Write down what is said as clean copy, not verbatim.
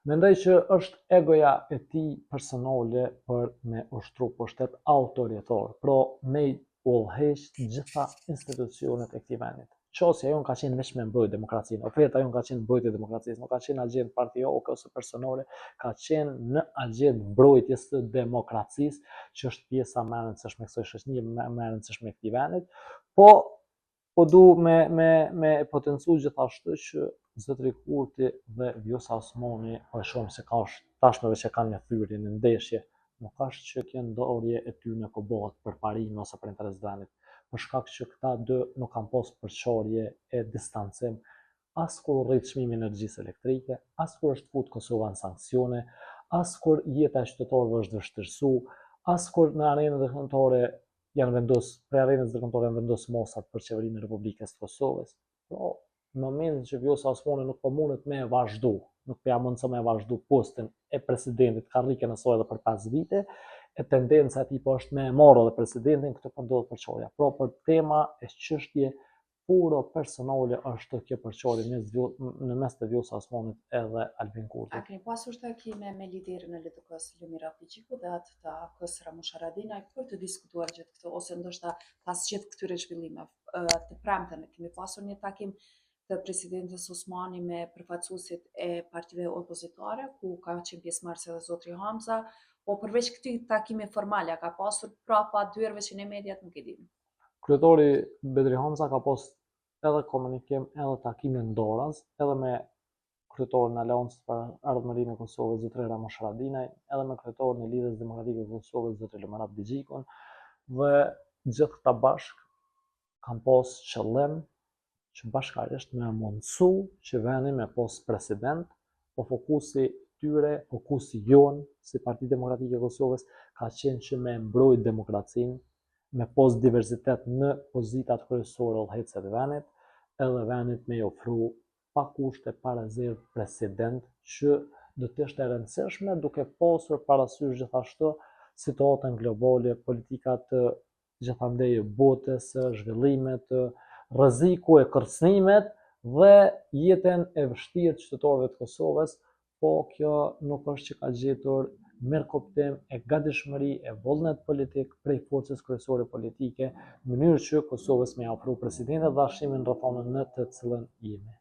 Mendoj që është egoja e tij personale për me ushtru pushtet autoritar, pra me i udhëheq të gjitha institucionet e këtij vendit. Qasja jonë ka qenë veç me mbrojt demokracinë, oferta jonë ka qenë mbrojtje e demokracisë, nuk ka qenë agjendë partiake ose personale, ka qenë në agjendë mbrojtjes të demokracisë, që është pjesa më e rëndësishme e kësaj shoqërie, më e rëndësishme e këtij vendit. Po Po du me, me, me potencu gjithashtu që zotri Kurti dhe Vjosa Osmani, po e shohim se ka është tashmë veç e kanë një thyrje, një ndeshje, nuk është që kjo ndarje e tyne po bëhet për parime ose për interes të vendit, për shkak që këta dy nuk kanë pas përçarje e distancim as kur u rrit çmimi i energjisë elektrike, as kur është fut Kosova në sanksione, as kur jeta e qytetarëve është vështirësu, as kur në arenën ndërkombëtare janë vendos, prej arenës ndërkombëtare janë vendos masat për qeverinë e Republikës së Kosovës. Pra, në momentin që Vjosa Osmani nuk po mundet me e vazhdu, nuk po ja mundëson me e vazhdu postin e presidentit, karriken e saj edhe për 5 vite, e tendenca e tij po është me e marrë edhe presidentin, këtu po ndodh përçarja. Pra, për tema e çështje puro personale është kjo përçarje mes në mes të Vjosa Osmanit edhe Albin Kurtit. A keni pasur takime me liderin e LDK-së Lumir Abdixhiku dhe atë të AAK-së Ramush Haradinaj për të diskutuar gjithë këtë ose ndoshta pas gjithë këtyre zhvillimeve? Të premten kemi pasur një takim të presidentes Osmani me përfaqësuesit e partive opozitare, ku ka qenë pjesëmarrës edhe zotri Hamza, po përveç këtij takimi formal, a ka pasur prapa dyerve që ne mediat nuk e dimë? Kryetari Bedri Hamza ka pas edhe komunikim edhe takime ndaras, edhe me kryetarin e Aleancës për Ardhmërinë e Kosovës, zotëri Ramush Haradinaj, edhe me kryetarin e Lidhjes Demokratike të Kosovës, zotëri Lumir Abdixhikun, dhe gjithë këta bashkë kanë pas qëllim që bashkarisht me mundësu që vendi me pos president, po fokusi tyre, fokusi jonë, si Parti Demokratike e Kosovës, ka qenë që me mbrojt demokracinë, me pos diversitet në pozitat kryesore udhëheqëse të vendit, edhe vendit me i ofru pa kushte, pa rezervë president që do të ishte e rëndësishme duke pasur parasysh gjithashtu situatën globale, politikat gjithandej botës, zhvillimet, rreziku e kërcënimet dhe jetën e vështirë të qytetarëve të Kosovës, po kjo nuk është që ka gjetur mirëkuptim e gatishmëri e vullnet politik prej forcës kryesore politike, në mënyrë që Kosovës me ofru presidentin dhe shimin rrethanën në të cilën jemi.